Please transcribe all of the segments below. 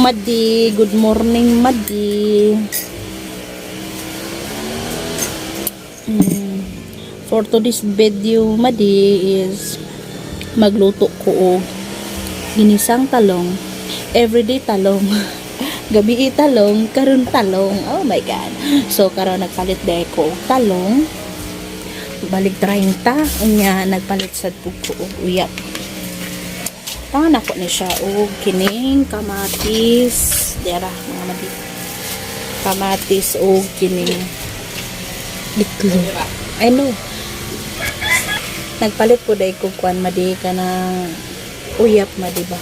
Madi. Good morning, Madi. For today's video, Madi, is magluto ko og ginisang talong. Everyday talong. Gabi talong, karon talong. Oh my God. So karon nagpalit diay ko og talong. Balik 30 unya nagpalit sad pud ko og uyap. Tangan ako ni siya og kining kamatis. Dira, mga madi. Kamatis og kining itlog. I know. Nagpalit po diay ko kuan, madi, kanang uyap, madi ba.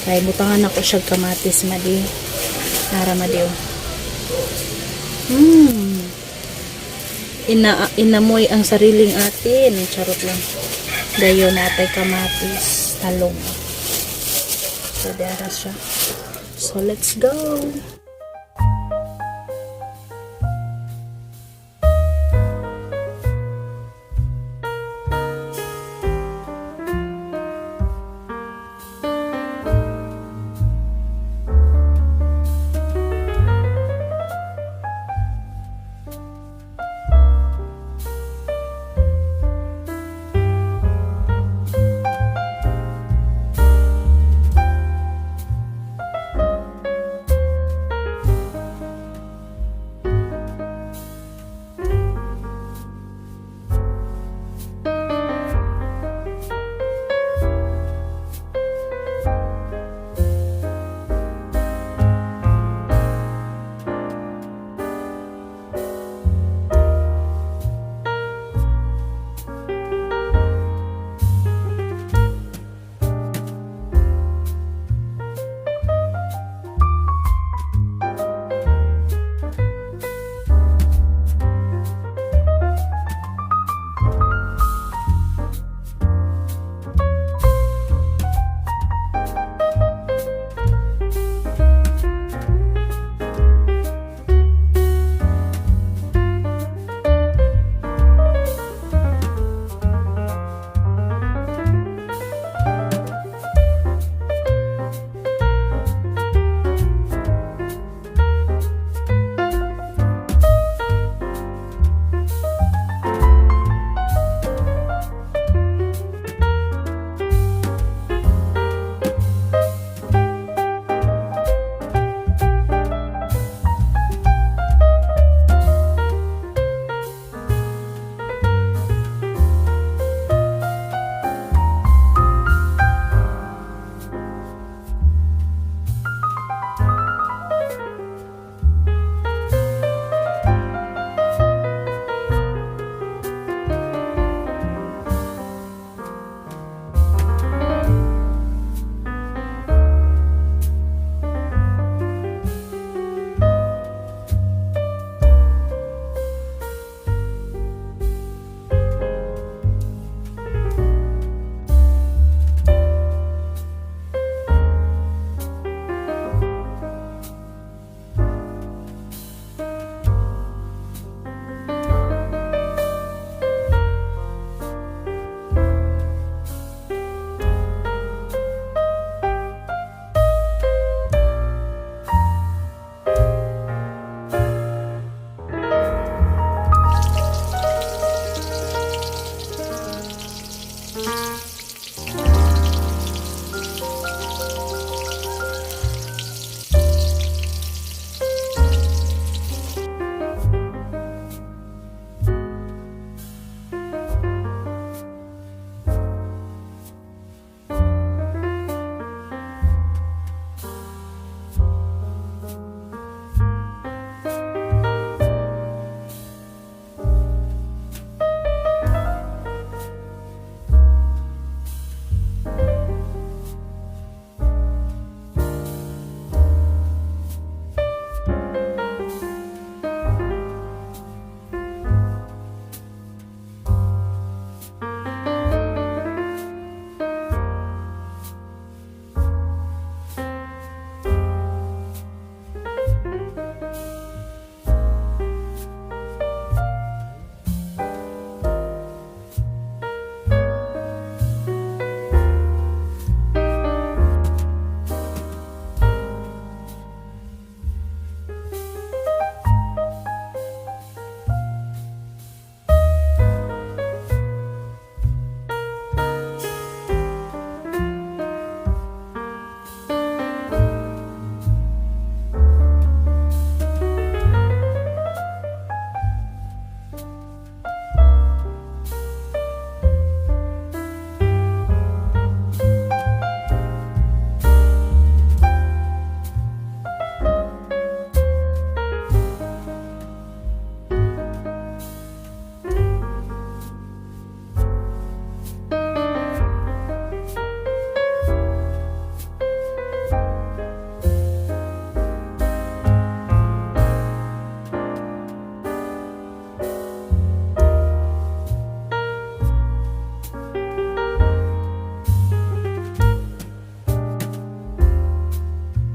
Kay butangan ako siya kamatis, madi. Nara, madi, oh. Ina inamoy ang sariling atin. Charot lang. Dayon natay kamatis, talong. So dara siya. So let's go.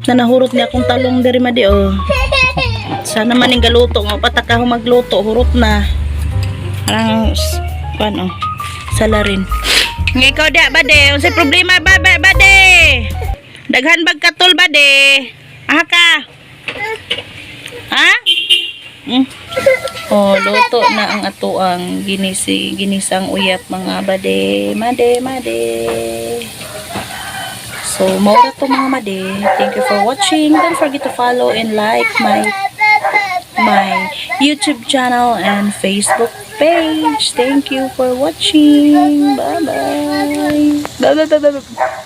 Na nahurot niya akong talong diri, madi, oh. Sana man ning galuto nga pataka ho magluto, hurot na. Parang paano? Salarin. Nga ikaw da bade, unsay problema ba ba bade? Daghan bag katol, bade? Aha ka? Ha? Oh, luto na ang atoang ginisang uyap, mga bade, made, made. So, mao ra to, mga made. Thank you for watching. Don't forget to follow and like my YouTube channel and Facebook page. Thank you for watching. Bye-bye. Bye-bye. Bye-bye.